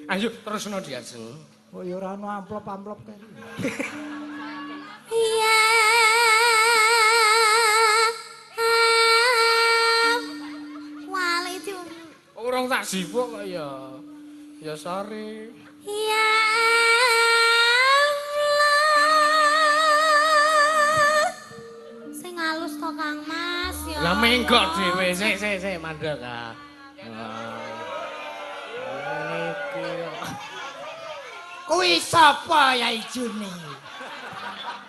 Ayo terusno diajeng. Kok ya ora ono amplop-amplop kae. Iya. Wale itu. Urung tak sibuk kok ya. Ya sorry. Ya Allah. Sing halus to Kang Mas ya. Lah menggok dhewe sik sik sik mandek ah. Kuwi sapa ya Juni?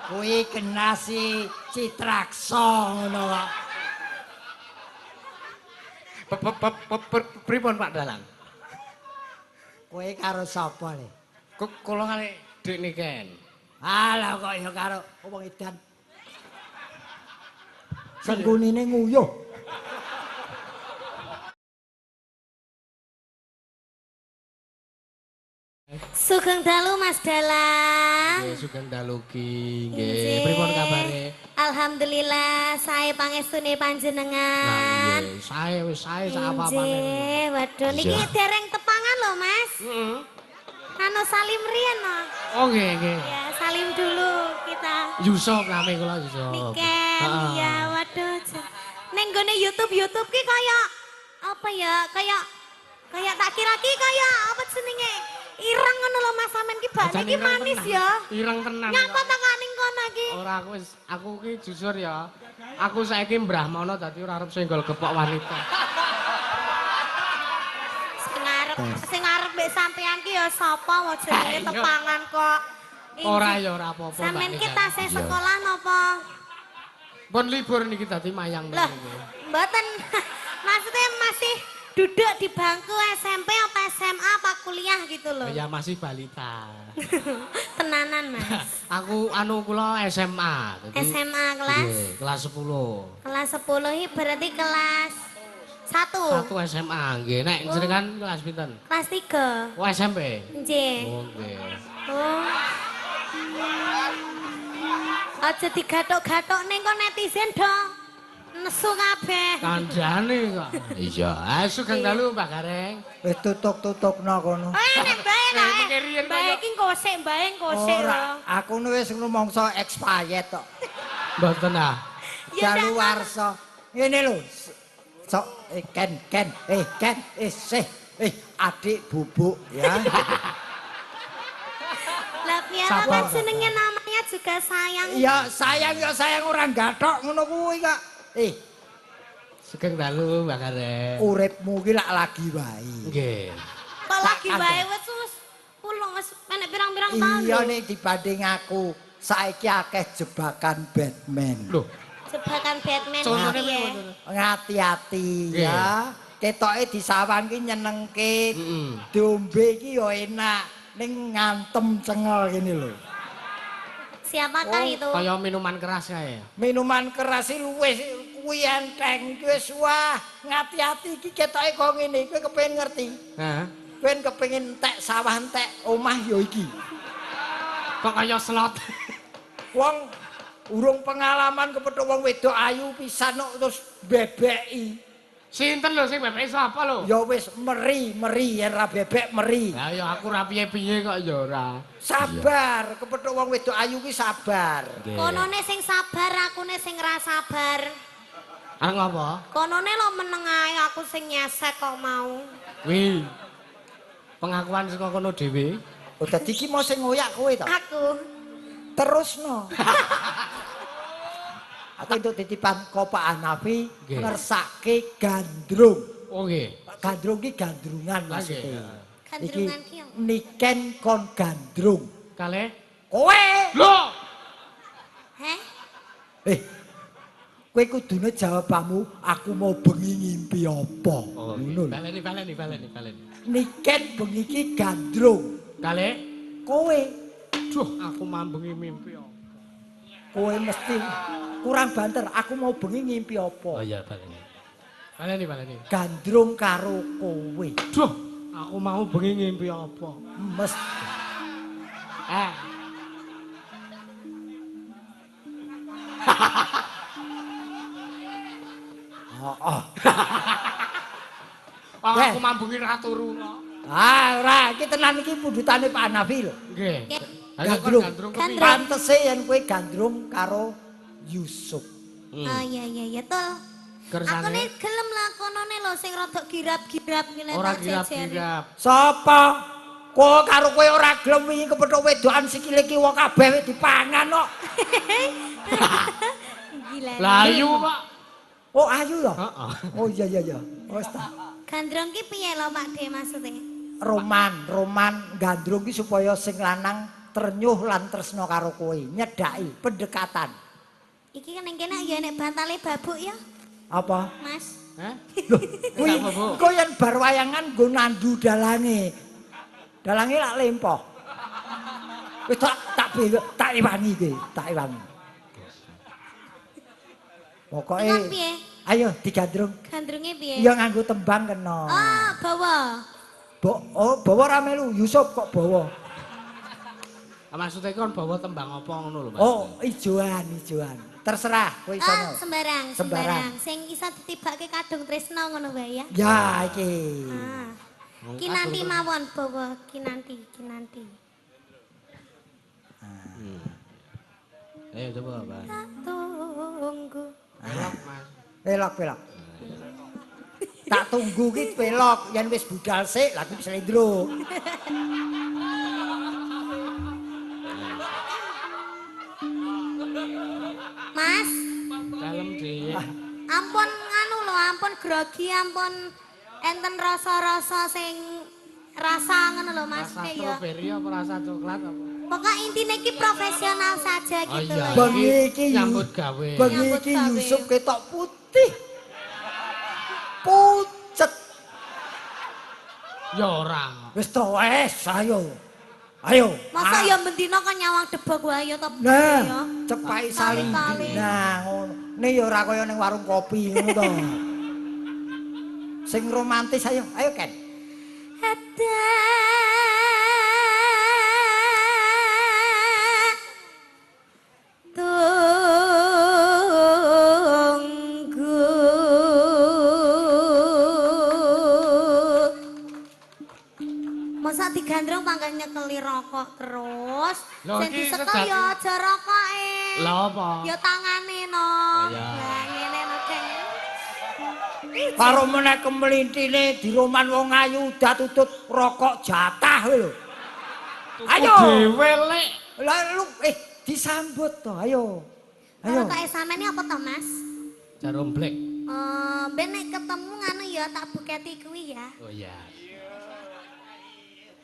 Kuwi kena si Citraksa ngono kok. Pripun Pak Dalang? Kowe karo sapa le? Kula kali Dik Niken. Alah kok ya karo wong edan. Sengkunine nguyuh. Sugeng dalu Mas Dalang. Nggih, sugeng dalu ki. Nggih, pripun kabare? Alhamdulillah, sae pangestune panjenengan. Nggih, sae wis sae sak apa-apane. Nggih, waduh niki dereng tepangan lho, Mas. Heeh. Anu salim riyen no. Oh nggih, nggih. Ya, salim dulu kita. Yusuf nami kula Yusuf. Niken, ya waduh. Ning gone YouTube ki kaya apa ya? Kaya tak kira ki kaya apa jenenge? Ireng ngono lho Mas sampean ki bane ki manis ya. Ireng tenan. Nyapa ta kok ning kono ki? Ora aku wis aku ki jujur ya. Aku saiki mbrahmana dadi ora arep senggol gepok wanita. Sing arep mbek sampean ki ya sapa wae jenenge tepangan kok. Ora ya ora apa-apa. Sampean ki tasih sekolah napa? Pun libur niki dadi mayang niki. Mboten. Maksudnya masih duduk di bangku SMP atau SMA apa kuliah gitu loh. Ya masih balita. Tenanan Mas. Aku anu kula SMA. Jadi, SMA kelas? Nggih, kelas 10. Kelas 10 ini berarti kelas 1. 1 SMA nggih. Nek jenengan kelas pinten? Kelas 3. Oh SMP. Nggih. Oh nggih. Oh. Aja digathok-gathok ning kok netizen dong. Nesu kabeh. Kandhane kok. Iya, sugeng dalu Mbak Gareng. Wis tutuk-tutukno kono. Eh nek bae kae. Bae iki kosek, bae kosek. Ora, aku wis rumangsa expired tok. Mboten ah. Daluwarsa. Ngene lho. Sok ken ken ken sih adik bubuk ya. Lah piye kan jenenge namanya juga sayang. Ya sayang ora gathok ngono kuwi kok. Sugeng dalu Mbak Gareng. Uripmu ki lak lagi wae. Nggih. Kok lagi wae wis pulung wis menek pirang-pirang taun. Iya nek dibanding aku, saiki akeh jebakan Batman. Lho, jebakan Batman piye? Ngati-ati ya. Ketoke disawang ki nyenengke. Diombe ki ya enak, ning ngantem cengel ngene lho. Siapakah itu? Kaya minuman keras kae. Minuman keras iki luwih kuwi enteng iki wis wah, ngati-ati iki ketoke kok ngene, kowe kepengin ngerti. Heeh. Kowe kepengin entek sawah entek omah ya iki. Kok kaya slot. Wong urung pengalaman kepethuk wong wedok ayu pisan kok terus bebeki. Sinten lho sing bebeki sapa lho? Ya wis meri yen ra bebek meri. Lah ya aku ra piye-piye kok ya ora. Sabar, kepethuk wong wedok ayu ki sabar. Konone sing sabar, akune sing ra sabar. Arep ngopo? Konone lho meneng ae aku sing nyesek kok mau. Wih. Pengakuan saka kono dhewe. Oh dadi ki mau sing ngoyak kowe to? Aku. Terusno. Aku entuk titipan ko Pak Hanafi ngersake gandrung. Oh nggih. Gandrung ki gandrungan maksudnya. Gandrungan ki niken kon gandrung. Kalih kowe. Lho. Heh? Kowe kudune jawabanmu aku mau bengi ngimpi apa. Ngono lho. Baleni. Niken bengi ki gandrung. Kalih kowe. Duh, aku mambengi mimpi apa. Kowe mesti kurang banter, aku mau bengi ngimpi apa. Oh iya, baleni. Baleni. Gandrung karo kowe. Duh, aku mau bengi ngimpi apa. Mesti. Oh. Aku mambengi ra turu kok. Ah, ora, iki tenan iki pundutane Pak Hanafi lho. Nggih. Gandrung. Gandrung kepiye? Pantese yen kowe gandrung karo Yusuf. Oh iya iya iya tol. Kersane. Aku nih gelem lakonone lho sing rada girap-girap ngene Ora girap-girap. Sapa? Kowe karo kowe ora gelem wingi kepethuk wedokan sikile kiwa kabeh wis dipangan kok. Gila. Lah ayu kok. Oh ayu ya? Heeh. Oh iya iya iya. Wis ta. Gandrung ki piye lho Pak De maksude? Roman gandrung ki supaya sing lanang trenyuh lan tresna karo kowe, nyedhaki pendekatan. Iki ning kene ya nek bantale babuk ya. Apa? Mas. Heh? Lho, kuwi engko yen bar wayangan nggo nandu dalange. Dalange lak lempoh. Wis tak ewangi iki, tak ewangi. Pokoke piye? Ayo digandrung. Gandrunge piye? Ya nganggo tembang kena. Oh, bawa. Oh, bawa ra melu Yusuf kok bawa. Maksudnya kon bawa tembang apa ngono lho, Mas? Oh, ijoan, ijoan. Terserah kowe iso. Ah, sembarang, sembarang. Sing iso ditibake kadung tresna ngono wae ya. Ya iki. Ah. Kinanti mawon bawa kinanti, kinanti. Ayo coba, Pak. Tak tunggu. Pelok, Mas. Pelok, pelok. Tak tunggu ki pelok yen wis budal sik lagi slendro. Mas, dalem Dik. Ampun nganu lho, ampun grogi, ampun enten rasa-rasa sing rasa ngono lho Mas rasa ya. Strawberry apa rasa coklat apa? Pokok intine iki profesional saja gitu lho. Bengi iki nyambut gawe. Bengi iki Yusuf ketok putih. Pucet. Ya ora. Wis to wes, ayo. Ayo. Masa ya bendina kan nyawang debog wae ya to. Nah, cepaki saling. Nah, ngono. Ne ya ora kaya ning warung kopi ngono to. Sing romantis ayo, ayo Ken. Tunggu. Masa digandrung panggah nyekeli rokok terus. Sing disekel ya aja rokoke. Lah apa? Ya tangane no. Lah ngene no, Geng. Karo meneh kemlintine diroman wong ayu udah tutut rokok jatah lho. Ayo dhewe lek. Lah lu disambut to, ayo. Ayo. Rokoke sampean apa to, Mas? Jarum black. Oh, ben nek ketemu nganu ya tak buketi kuwi ya. Oh iya.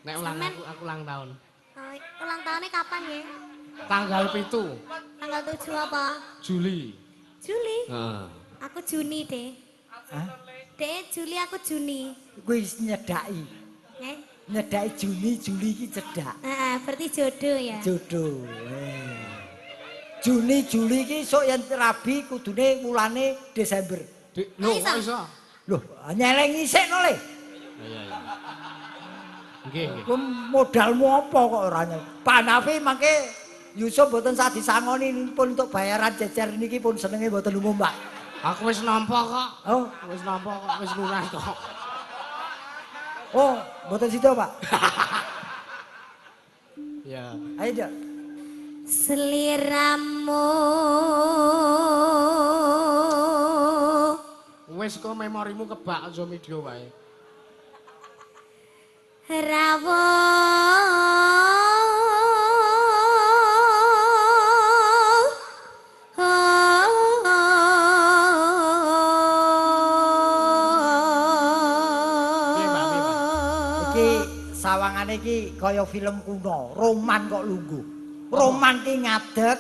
Nek ulang aku ulang tahun. Oh, ulang tahunnya kapan ya? Tanggal 7. Tanggal 7 apa? Juli. Juli? Heeh. Aku Juni deh. Hah? Deh Juli aku Juni. Kuwi nyedaki. Eh? Nyedaki Juni, Juli iki cedak. Heeh, berarti jodoh ya. Jodoh. Juni, Juli iki sok yen rabi kudune wulane Desember. Lho kok iso? Lho, nyelengi sik no le. Iya iya. Nggih, nggih. Modalmu apa kok ora nyel. Pak Hanafi mangke Yusuf mboten sah disangoni pun untuk bayaran jejer niki pun senenge mboten umum, Pak. Aku wis nampa kok. Oh, wis nampa kok, wis lunas kok. Oh, mboten sida, Pak. Ya. Ayo, Dok. Seliramu. Wis kok memorimu kebak aja video wae. Rawuh Iki sawangane iki kaya film kuno, roman kok lungguh. Roman ki ngadeg.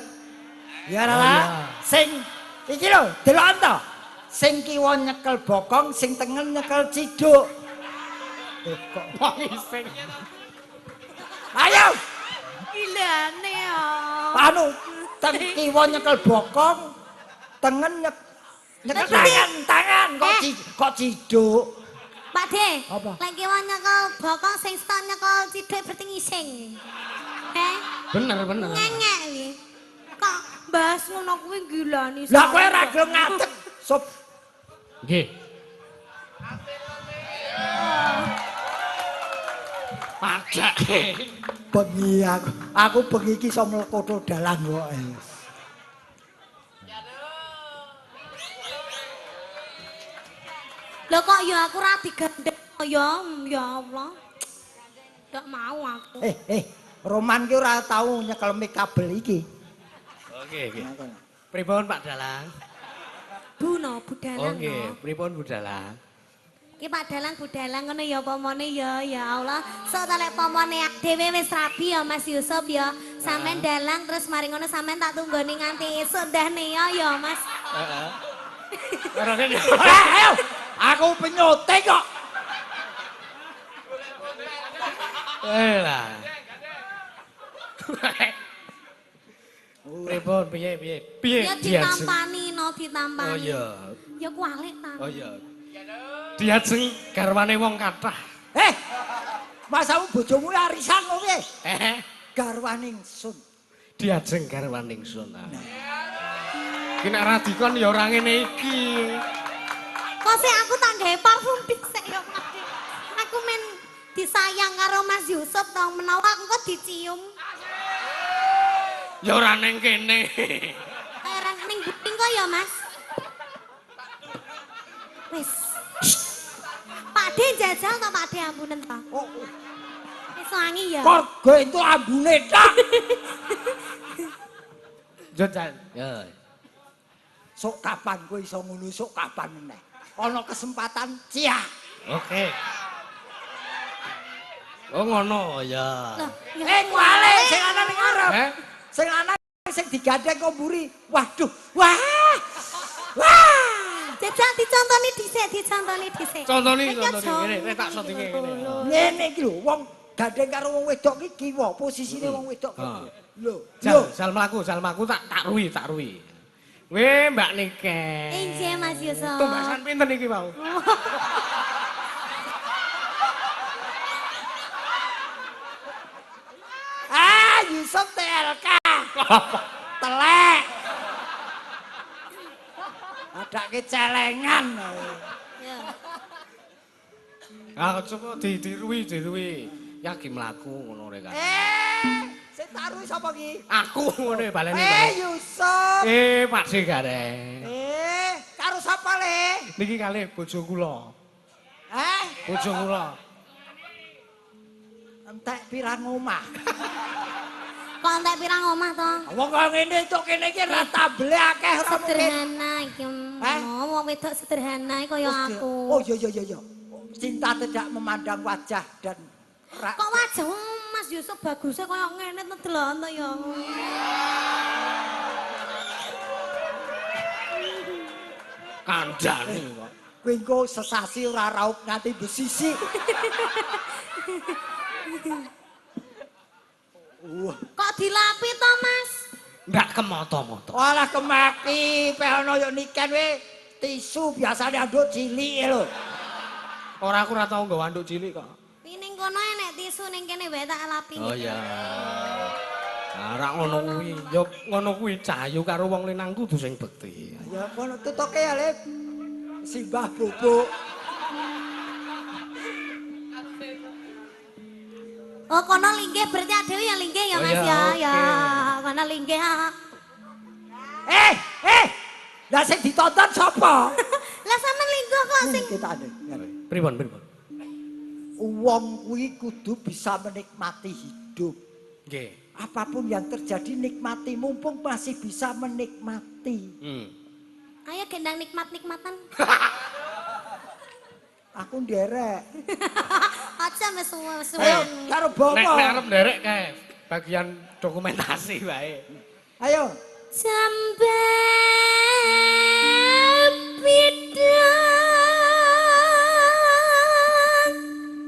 Ya ora? Sing iki lho, deloken to. Sing kiwa nyekel bokong, sing tengen nyekel ciduk. Kok wong ising. Ayo. Gilane ya. Anu, teng kiwa nyekel bokong, tengen nyekel tangan, tangan kok kok ciduk. Pak De, lek kiwa nyekel bokong sing setok nyekel ciduk berarti ngising. Heh. Bener, bener. Ngengek iki. Kok bahas ngono kuwi gilani. Lah kowe ora gelem ngadeg, Sob. Nggih. Padake. Bengi aku bengi iki iso mlekoto dalan kok. Lho kok ya aku ora digandeng ya, ya Allah. Ndak mau aku. Roman ki ora tau nyekel mic kabel iki. Oke, oke. Pripun Pak Dalang? Bu no, Bu Dalang. Oke, pripun Bu Dalang? Ki Pak Dalang Bu Dalang ngono ya pomone ya, ya Allah. Sok ta lek pomone dhewe wis rabi ya Mas Yusuf ya. Sampeyan dalang terus mari ngono sampeyan tak tunggoni nganti esuk ndahne ya ya Mas. Heeh. Ayo, aku penyote kok. Lah. Pripun piye piye? Piye ya ditampani no ditampani. Oh iya. Ya kualik ta. Oh iya. Diajeng garwane wong kathah. Masamu bojomu arisan kok piye? Garwane ingsun. Diajeng garwane ingsun. Ki nek ra dikon ya ora ngene iki. Kok sik aku tak gawe parfum dhisik ya Mas. Aku men disayang karo Mas Yusuf to menawa aku kok dicium. Ya ora ning kene. Ora ning kuping kok ya Mas. Wis. Pak De jajal to Pak De ambunen to. Oh. Wis wangi ya. Kok go entuk ambune tok. Jajal. Ya. Sok kapan kowe iso ngono, sok kapan meneh. Ana kesempatan ciak. Oke. Oh ngono ya. Kuale sing ana ning ngarep. Sing ana sing digandeng kok mburi. Waduh. Wah. Wah. Jajal dicontoni dhisik, dicontoni dhisik. Contoni, contoni. Ngene, tak syutinge ngene. Ngene iki lho, wong gandeng karo wong wedok iki kiwa, posisine wong wedok. Lho, jal mlaku tak ruwi, tak ruwi. Weh, Mbak Niken. Injih Mas Yusuf. Tumbasan pinten iki mau? Ah, Yusuf TLK. Telek. Adake celengan. Ya. Ah, coba diruwi, diruwi. Ya ki mlaku ngono rek. Sing tak ruwi sapa ki? Aku ngene baleni. Yusuf. Pak De Gareng. Karo sapa le? Niki kalih bojo kula. Bojo kula. Entek pirang omah. Kok entek pirang omah to? Wong kok ngene cuk kene iki ra tabele akeh ora mungkin. Sederhana iki. Wong wedok sederhana kaya aku. Oh iya iya iya. Cinta tidak memandang wajah dan kok wajah Mas Yusuf bagusnya kaya ngene to delok to ya. Kandhane kok. Kowe engko sesasi ora raup nganti besisi. Kok dilapi to, Mas? Ndak kemoto-moto. Walah kemaki, peh ana yo Niken we tisu biasane anduk cilik lho. Ora aku ora tau nggawa anduk cilik kok. Ning kono enek tisu ning kene wae tak lapi. Oh iya. Ora ngono kuwi. Ya ngono kuwi cahayu karo wong lanang kudu sing bekti. Ya ngono tutoke ya, Lip. Simbah bubuk. Oh kono linggih berarti adewe ya linggih ya Mas ya. Ya kono linggih. Lah sing ditonton sapa? Lah sampean linggih kok sing ketane. Pripun pripun? Wong kuwi kudu bisa menikmati hidup. Nggih. Apapun yang terjadi nikmati mumpung masih bisa menikmati. Ayo gendang nikmat-nikmatan. Aku nderek. Aja wis suwe. Ayo karo bawa. Nek arep nderek kae bagian dokumentasi wae. Ayo. Sampai bidang.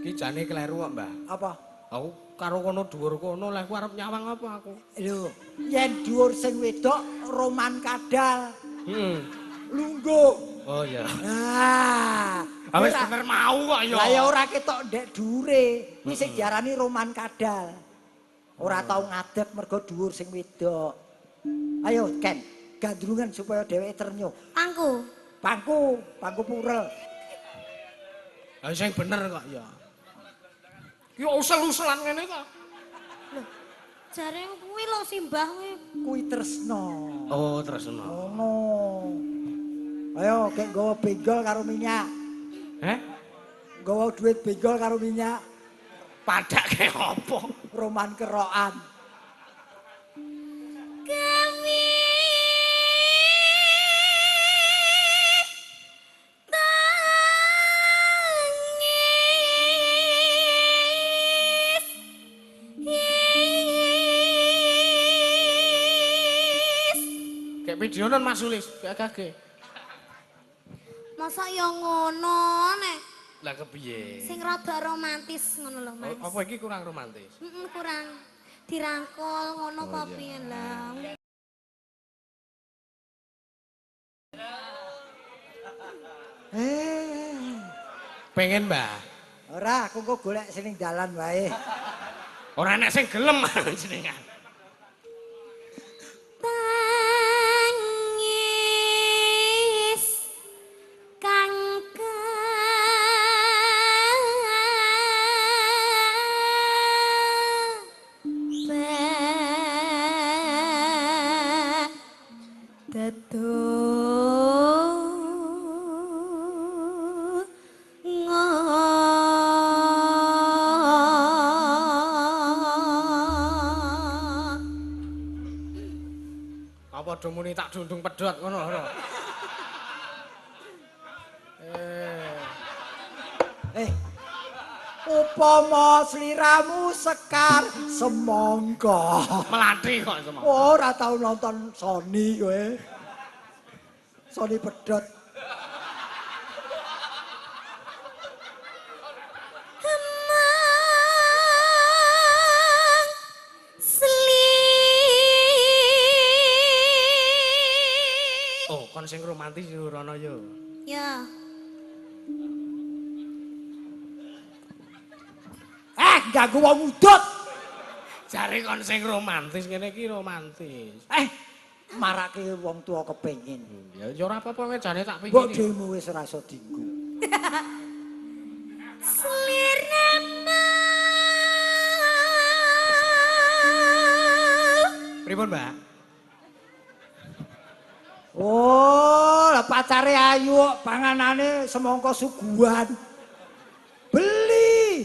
Ki jane kleru kok, Mbah. Apa? Aku karo kono dhuwur kono lha aku arep nyawang apa aku? Lho, yen dhuwur sing wedok roman kadal. Heeh. Lungguh. Oh iya. Nah, wis bener mau kok ya. Lah ya ora ketok ndek dhuwure. Kuwi sing diarani roman kadal. Ora tau ngadeg mergo dhuwur sing wedok. Ayo Ken, gandrungan supaya dheweke ternyuh. Pangku. Pangku, pangku purel. Lah sing bener kok ya. Ya usel-uselan ngene ta. Lho, jare kuwi lho simbah kuwi. Kuwi tresno. Oh, tresno. Ngono. Ayo kek nggawa benggol karo minyak. Heh? Nggawa duit benggol karo minyak. Padake apa? Roman kerokan. Kami tangis is. Kayak videonan Mas Sulis, gak kage. Masa ya ngono nek Lah kepiye? sing rada romantis ngono lho Mas. Oh, apa iki kurang romantis? Heeh, kurang dirangkul ngono Oh, apa iya. piye lah. Eh. Pengen, Mbah. Ora, aku kok golek sing ning dalan wae. Ora enek sing gelem jenengan. Tangis kang Dedonga. Apa do muni tak dundung pedhot ngono ora? Eh, Eh. Upama sliramu sekar semangka. Melati kok semua. Ora tau nonton Sony kowe. Sony pedhot. Emang sli. Oh, kon sing romantis yo rono yo. Ya. Eh, ganggu wong udut. Jare kon sing romantis ngene iki romantis. Eh, marake wong tua kepengin. Ya ya ora apa-apa jane tak Mbok pikir. dhewe wis ora iso dinggo. Sliramu. Pripun, Mbak? Oh, lah pacare ayu kok panganane semangka suguhan. Beli.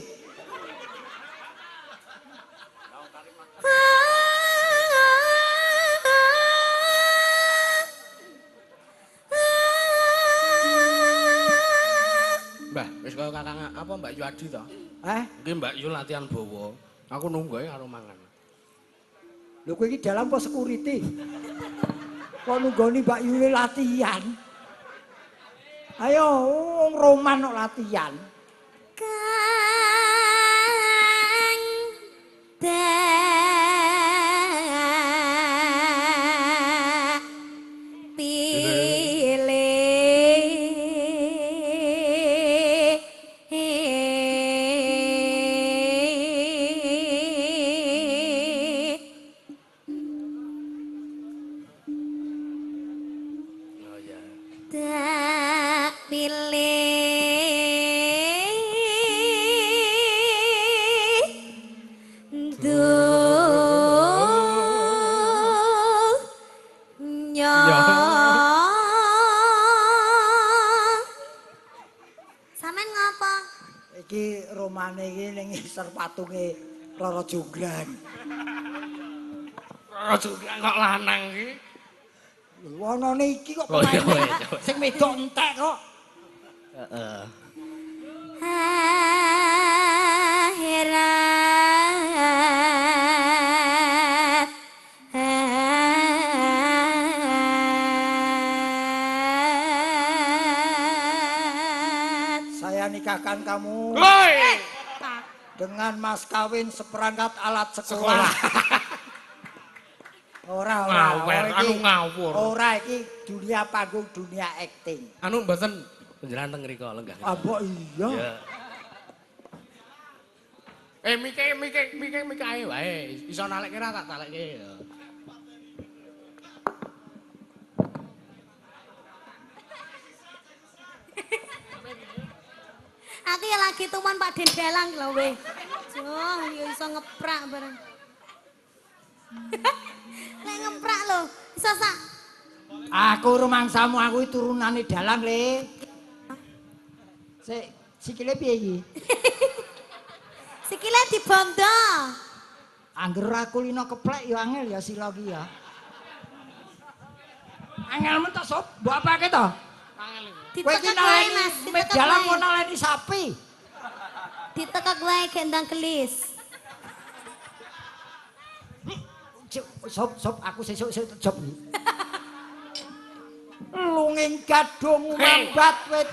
Mbah, wis kaya kakang apa Mbak Yu Adi to? Eh, Iki Mbak Yu latihan bawa. Aku nunggu ae karo mangan. Lho kowe iki dalam apa security? Kok nunggoni Mbak Yuli latihan? Ayo, wong roman kok latihan. Kang dak pilih Oh iya. Tak pilih dunya. Sampeyan ngapa? Iki romane iki ning ngisor patunge Roro Jonggrang. Roro Jonggrang kok lanang iki. Lho onone iki kok Oh, iya, pemain iya. sing wedok entek kok. Heeh. Akhirat. Saya nikahkan kamu Woi. dengan mas kawin seperangkat alat sekolah. Ora ora. Ngawer, ora, iki- anu ngawur. Ora iki dunia panggung, dunia acting. Anu mboten panjenengan teng mriko lenggah. Ah, mbok iya. Ya. Eh mike mike mike mike ae wae. Iso nalekke ra tak talekke. Aku ya lagi tuman Pak Den Dalang lho weh. Joh, ya iso ngeprak bareng. Lek ngeprak lho, iso sak. Aku rumangsamu aku turunane dalang le. Sik, sikile piye iki? Sikile dibondo. Angger aku lino keplek ya angel ya sila ki ya. Angel men to sop, mbok apake to? Angel iku. Kowe iki Ditekek wae Mas, ditekek dalang wae. mau naleni sapi. Ditekek wae gendang gelis. Sop sop aku sesuk sesuk job. Lunging gadung mambat wit.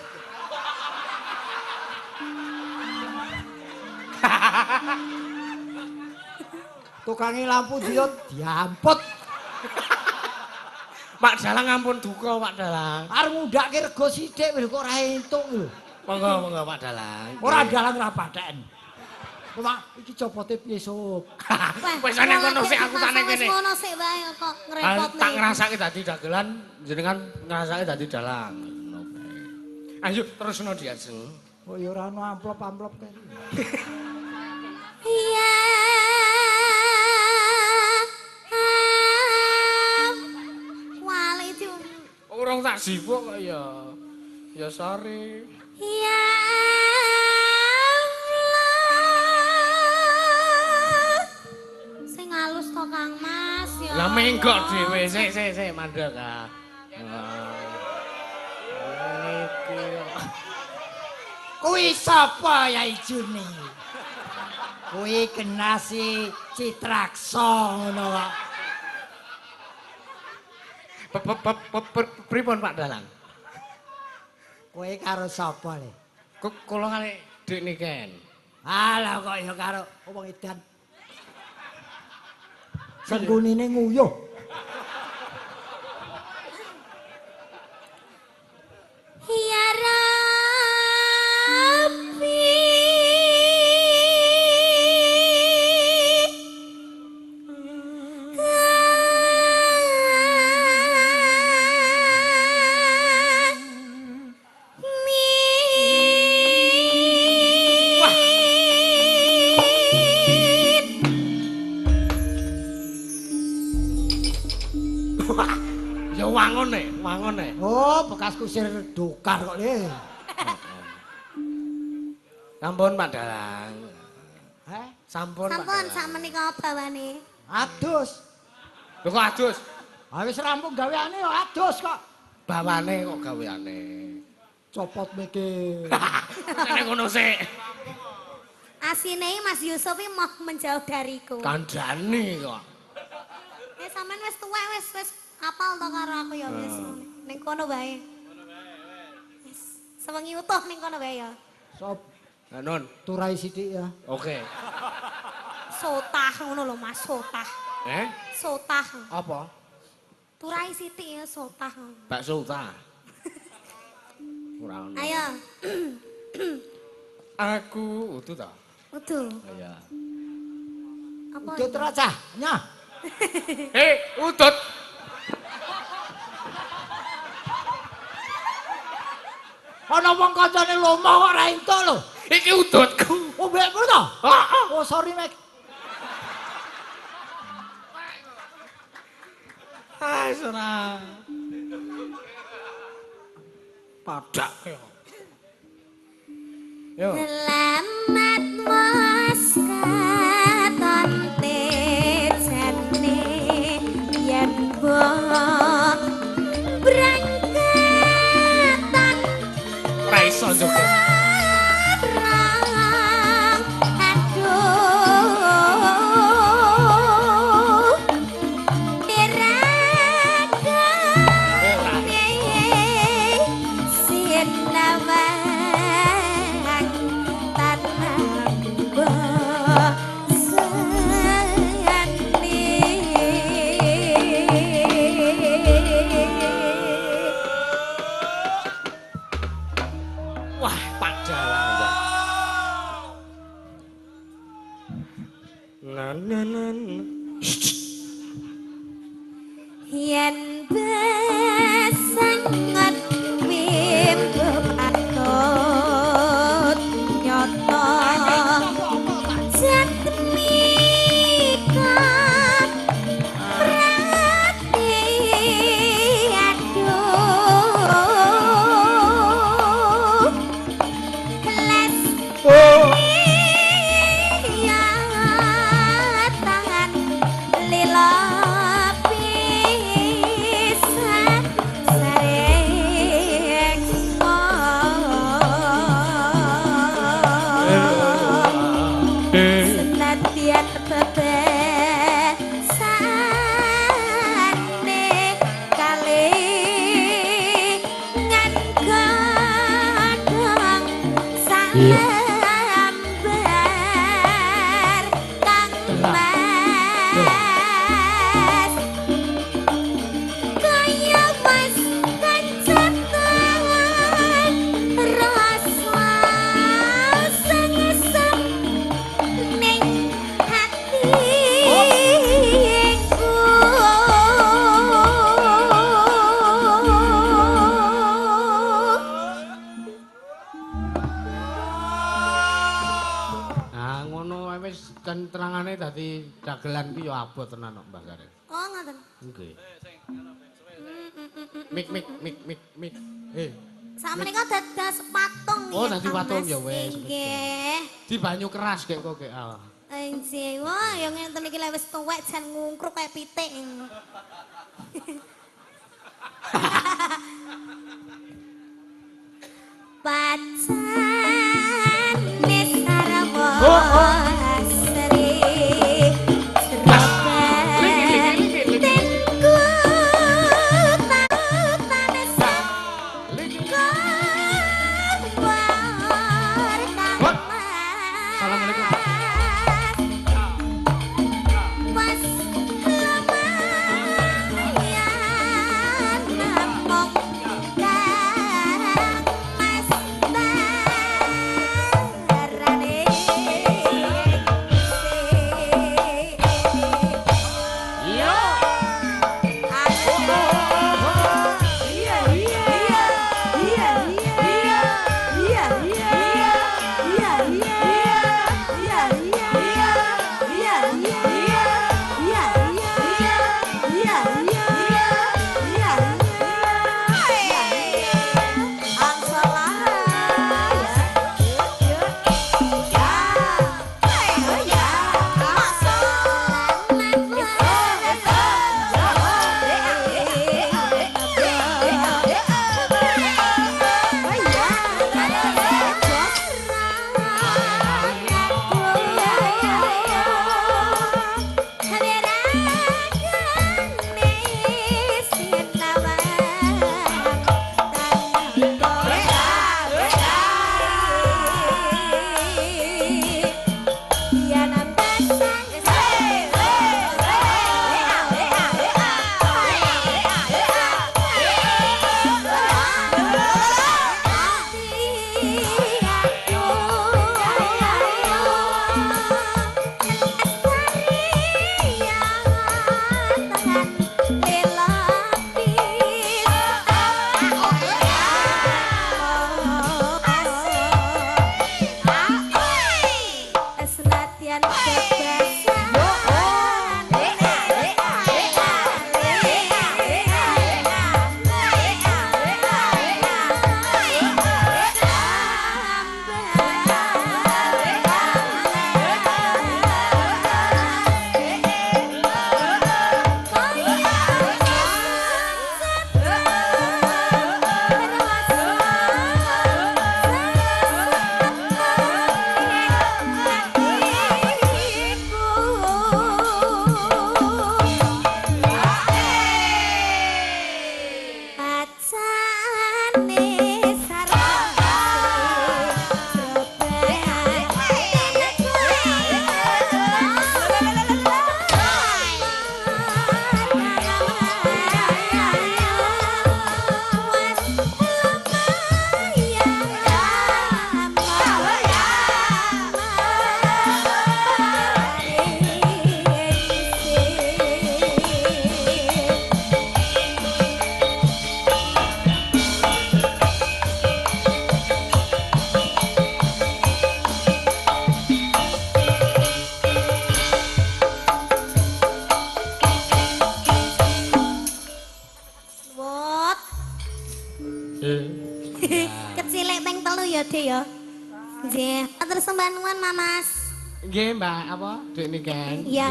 Tukange lampu diut diamput. Pak Dalang ampun duka Pak Dalang. Arep ngundhake rego sithik wis kok ora entuk lho. Monggo monggo Pak Dalang. Ora dalang ora patheken. Pak, iki copote piye, Sob? Wis ana kono sik aku tak nang kene. Wis ngono sik wae kok ngrepotne. Tak ngrasake dadi dagelan, jenengan ngrasake dadi dalang. Ngono bae. Ayo terusno diajeng. Oh ya ora ono amplop-amplop kae. Iya. Wale itu. Urung tak sibuk kok ya. Ya sorry. Ya Allah. Sing halus to Kang Mas ya. Lah menggok dhewe sik sik sik mandek ah. Niki. Kuwi sapa ya Juni? Kuwi genasi Citraksa ngono kok. Pripun Pak Dalang? Kowe karo sapa le? Kula kali Dik Niken. Alah kok ya karo wong edan. Sengkunine nguyuh. Ya Rabbi. Wah. Ya wangun e, wangun e. Oh, bekas kusir dokar kok le. Sampun Pak Dalang. Heh? Sampun Pak. Sampun sak menika bawane. Adus. Lho kok adus? Ha wis rampung gaweane ya adus kok. Bawane kok gaweane. Copot meke. Nek ngono sik. Asine Mas Yusuf iki mau menjauh dariku. Kandhane kok. Sampeyan wis tuwek wis wis apal to karo aku ya wis. Ning kono wae. Wis sewengi utuh ning kono wae ya. Sop, Nun. turai sithik ya. Oke. Sotah ngono lho Mas, sotah. Eh? Sotah. Apa? Turai sithik ya sotah. Bakso ta. Ora ono. Ayo. Aku udu ta? Udu. Iya. Apa? Udut ora cah? Nyah. Hei, udut. Ana wong kancane lomo kok ora entuk lho. Iki udutku. Oh, mbekmu to? Heeh. Oh, sorry, Mek. Ah, ora. Padak yo. Yo. Selamat Mas katon tejane yen mbok brangkatan Ora iso joget. sarang aduh tiragane sinawang tanah bosane. Wah, Pak Dalang. Na na na. Na. Yen besangat wimbo patut Senadyan bebasane kalingan godhong salambar kang mas kaya mas kancetan rasa sengesem ning hatiku. Nah, ngono wae wis terangane dadi dagelan ki ya abot tenan kok Mbah Gareng. Oh, ngoten. Nggih. Mik mik mik mik mik. Eh, Sakmenika dados patung Oh, nggih, dadi Kang patung Mas. ya wis. Nggih. Di banyu keras gek kok gek. Ah. Nggih, wah ya ngenten iki lek wis tuwek jan ngungkruk kaya pitik. Pacane sarwa sri tengku tanesep kawar kang mas. Assalamualaikum. Mas lumayan namung kang mas barane. Iya. Iya iya iya iya iya iya iya iya iya iya iya iya iya iya iya iya iya. Senadyan bebasan. Pacane Wot. Kecilek ping 3 ya, Dek ya. Nggih, matur sembah nuwun, Mamas. Nggih, Mbak, apa? Dek Niken. Iya.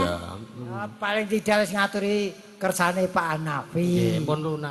Paling tidak wis ngaturi kersane Pak Hanafi. Nggih, pun lunas.